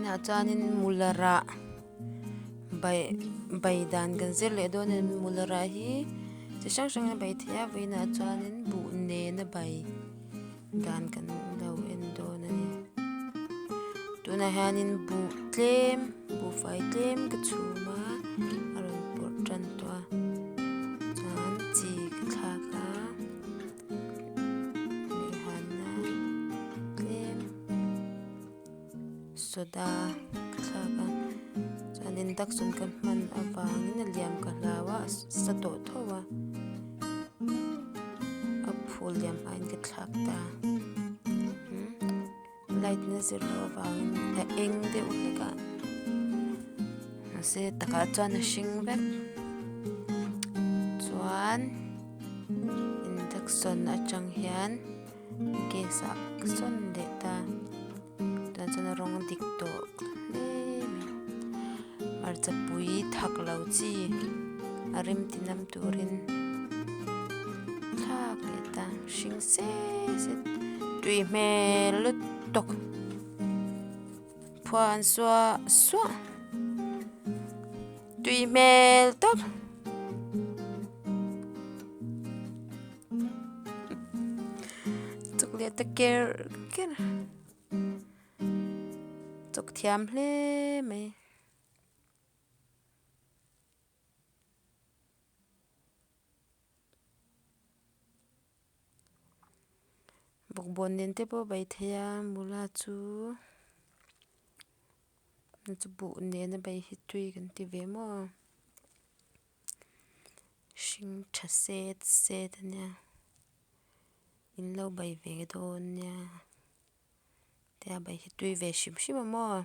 Vawiinah chuanin mula rah bai bai dan kan zir leh dawn a ni mula rah hi chi hrang hrang in a bai thei a vawiinah chuanin buh nena bai dan kan lo en dawn a ni tunah hianin buh tlem buhfai tlem ka chhum a a rawn pawrh tan tawh a chuan chi ka thlak a. Meihanna tlem soda ka thlak a chuan induction ka hman avangin a liam ka hlau a a sa tawh tho a a phul liam hmain ka thlak ta light na zir loh avangin a eng deuh hlek a mahse takah chuan a hring vek chuan induction atang hian gas ah ka sawn leh ta tunah chuan a rawng dik tawh hle mai hmarcha pui thak lo chi a rem ti nam turin thlak leh ta hring se se tui hmel lutuk phuan suah suah tui hmel tawp. Chuk leh ta ker ker chuk thiam hle mai. Bawkbawn nen te pawh a bei thei a mula chu chu buh nen a bei hi tui kan ti ve maw hring tha set set a nia in lo bei ve dawn nia tia bei hi tui ve hrim hrim a maw.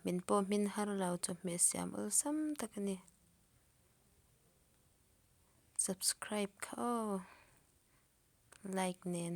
Min pawh hmin har lo chawhmeh siam awlsam tak a ni. Subscribe kha aw like nen.